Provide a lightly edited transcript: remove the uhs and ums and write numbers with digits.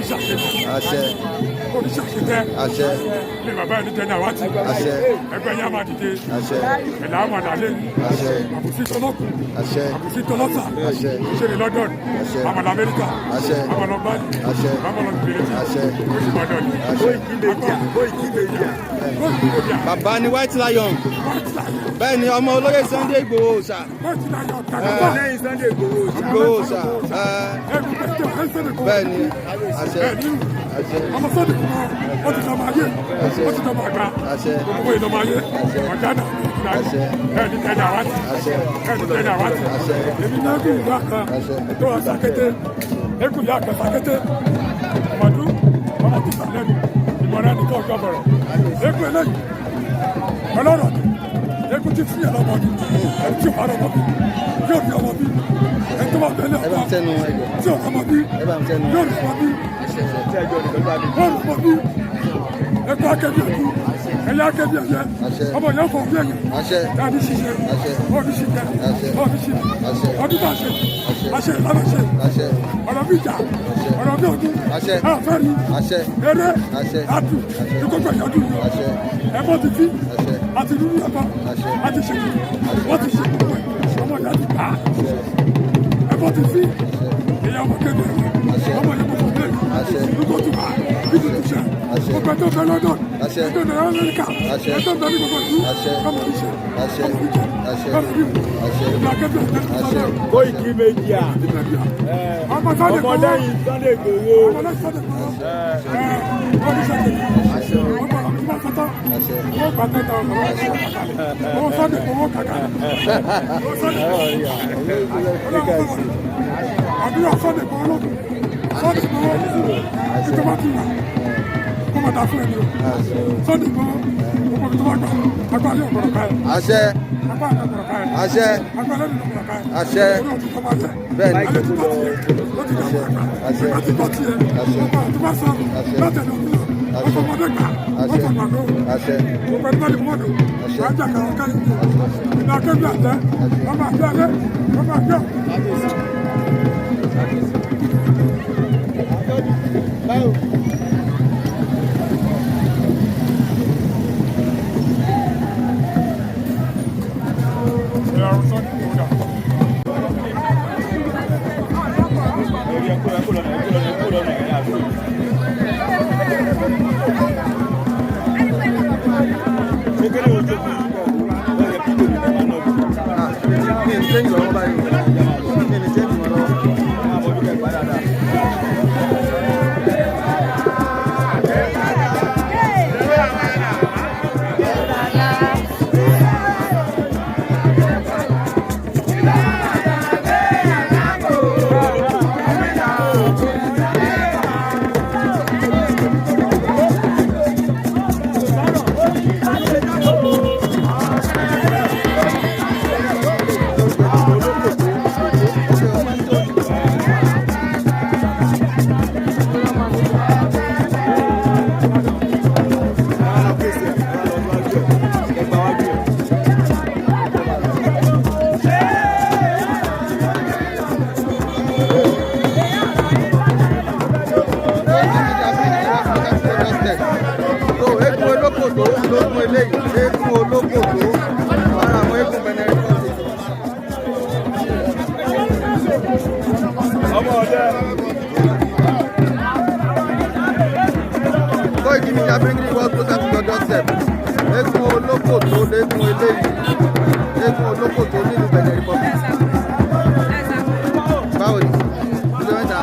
Oníṣàṣetì. Àṣẹ. Oníṣàṣetẹ. Àṣẹ. Ní bàbá ẹni jẹ́ ní àwátì. Àṣẹ. Ẹgbẹ́ yẹn á máa dìde. Àṣẹ. Ẹ̀là á máa dàlé. Àṣẹ. Àbùsí tọ́lọ́kù. Àṣẹ. Àbùsí tọ́lọ́sà. Àṣẹ. Ṣe ní London. Àṣẹ. Àmàlà Amẹ́ríkà. Àṣẹ. Àmàlà Bali. Àṣẹ. Àmàlà Bìrìtì. Àṣẹ. Ó sì máa dọ̀lì. Àṣẹ. Koiki Media, Koiki Media. Koiki Media. Bàbá ni White Lion. White Lion. Bẹ́ẹ̀ ni, ọmọ olóyè Sunday Igboho Òòṣà. White Lion. Ọmọ lẹ́yìn Sunday Igboho Òòṣà. Igboho Òòṣà. Bẹ́ẹ̀ ni, àṣẹ, àṣẹ. Ọmọ Sunday kò mọ, ó ti dọmọ ayé, ó ti dọmọ àgbà. Àṣẹ. Gbogbo ìdọmọ ayé ọ̀gá náà. Àṣẹ. Ẹni tẹ́lẹ̀ àwátì. Àṣẹ. Ẹni tẹ́lẹ̀ àwátì. Àṣẹ. Èmi náà kì í yá kan Àṣẹ. tó wà sàkété, eku yá kan sàkété, ọmọdún ọmọ tó sà lẹ́nu ìmọ̀ràn ẹnìkan ọjọ́ bọ̀rọ̀ eku eléyìí ọlọ́rọ̀ ni eku ti fi ẹ̀rọ ọmọdún, ẹni tí ò bá rọmọ bí yóò rí ọmọ bí, ẹni tó bá bẹ̀rẹ̀ Ẹ bá ń ọkọ sẹ́nu ẹgbẹ́. tí ò rọmọ bí Ẹ bá ń sẹ́nu. yóò rí ọmọ bí, yóò rí ọmọ bí. Ẹkọ akẹbi ẹkú, ẹyẹ akẹbi ẹyẹ. Àṣẹ. Ọmọ yẹn fọ bí ẹyẹ. Àṣẹ. Káàdì ṣiṣẹ. Àṣẹ. Ọdún ṣiṣẹ. Àṣẹ. Ọdún ṣiṣẹ. Àṣẹ. Ọdún bá ṣe. Àṣẹ. Àṣẹ ìlànà ṣe. Àṣẹ. Ọ̀rọ̀ bí ìjà. Àṣẹ. Ọ̀rọ̀ bí ọdún. Àṣẹ. Àfẹ́ rí. Àṣẹ. Eré. Àṣẹ. Adùn. Àṣẹ. Ìkókò ìyọdún yìí. Àṣẹ. Ẹ̀fọ́ ti fi. Àṣẹ. Àti rúrú ẹ̀fọ́. Àṣẹ. Àti ṣètò. Wọ́n ti ṣe gbogbo ẹ̀. Ọmọ ìyá ti gbà á. Ẹ̀fọ́ ti fi. Ìyá ọmọ kéde ẹ̀rọ. Àṣẹ. Ọmọ ìyá mọ̀ fún bẹ́ẹ̀. Àṣẹ. Ìkókò tù bá. Ìdí tù ṣe. Àṣẹ. Gbogbo ẹ̀ tó fẹ́ London. Àṣẹ. Ẹ̀ tó fẹ́ Amẹ́ríkà. Àṣẹ. Ẹ̀ tó fẹ́ ní gbogbo ìlú. Àṣẹ. Ọmọ ìṣe. Àṣẹ. Ọmọ ìjẹ. Àṣẹ. Ọmọ ìlú. Àṣẹ. Ìgbà kẹ́kẹ́. Àṣẹ. Koiki Media. Ọmọ Sunday Ọmọ Igboho. lẹ́yìn Sunday Igboho. Ọmọ lẹ́yìn Sunday Igboho. Ẹ ọdún ṣẹ́gun. Ọmọ ọ̀rọ̀ mi máa sọ́tọ̀. Àṣẹ. Wọ́n gba 10,000 owó Sunday Igboho kàkà. Owó Sunday Igboho. Àdúrà Sunday Igboho lókun. Sunday Igboho. Ìjọba ti wà. Kó máa ta fún ẹni o. Sunday Igboho. Gbogbo ibi tó bá gbà. Agbára yóò gbọ́dọ̀ ká ẹ̀. Àṣẹ. Agbára yóò gbọ́dọ̀ ká ẹ̀. Àṣẹ. Agbára yóò gbọ́dọ̀ ká ẹ̀. Àṣẹ. Orí ọtí tó máa yẹ. Bẹ́ẹ̀ni. Alẹ́ tí bá tiẹ̀, ó ti dàgbà àgbà. Àṣẹ. Ìgbà tí bá tiẹ̀, Àṣẹ. ọba àti bá sọ, Àṣẹ. látẹnu ọdún náà, wọ́n fọmọdé gbà, wọ́n Àṣẹ. fọmọ àgbà. Àṣẹ. Gbogbo ẹni bá ní mọ́ọ̀dù, Àṣẹ. wàá jà kàrọ̀ káyọ̀ ní. Ìgbà kẹ́bí àtẹ, wọ́n máa gbé alẹ́, wọ́n máa gbé ọ̀hún. Ẹ̀rọ sọ́ọ̀dì kò dà. Ẹ kó lọ́nà, ẹ kó lọ́nà, ẹ kó lọ́nà, ẹ̀yà àbúrò. Kékeré ojú kò yí bọ̀, wọ́n yẹ kí lóbi náà máa nọ bí. Ah, mi ní change lọ́wọ́ báyìí o. Mi ní change wọn lọ́wọ́. Máa bọ̀ bí kẹ̀kẹ́ dáadáa. Àwọn lọ fèsì ẹ̀, àwọn lọ wájú ẹ̀, ẹgbàá wájú ẹ̀. So eégún olókòtó lógún eléyìí, eégún olókòtó lára àwọn eégún Benin Republic. Ọmọ ọdẹ. Koiki Media, bringing the world closer to your doorstep. Eégún olókòtó léégún eléyìí, eégún olókòtó nílùú Benin Republic. Báwo ni? Ìjọba mẹ́ta.